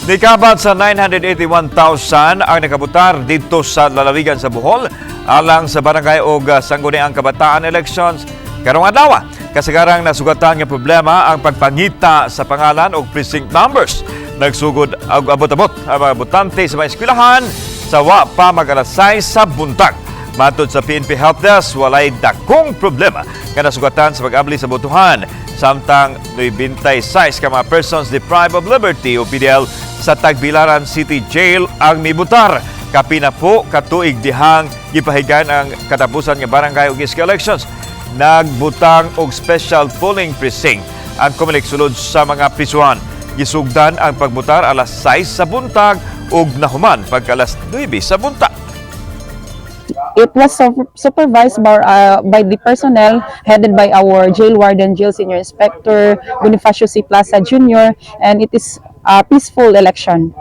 Nikabat sa 981,000 ang nakabutar didto sa lalawigan sa Bohol alang sa barangay og sangguniang kabataan elections karong adlaw. Kasagarang nasugatan nga problema ang pagpangita sa pangalan og precinct numbers. Nagsugod og abot-abot ang mga botante sa mga eskwelahan sa wa pa mag alas 6 sa buntag. Matod sa PNP Help Desk, walay dakong problema nga nasugatan sa pag-abli sa botohan, samtang 96 ka mga persons deprived of liberty o PDL sa Tagbilaran City Jail ang mibutar. Kapina po katuig dihang gipahigayon ang katapusan nga barangay ug SK elections. Nagbutang og special polling precinct ang Comelec sulod sa mga prisuhan. Gisugdan ang pagbutar alas 6 sa buntag ug nahuman pagka alas 9 sa buntag. It was supervised by the personnel headed by our jail warden, Jail Senior Inspector Bonifacio C. Plaza Jr., and it is a peaceful election.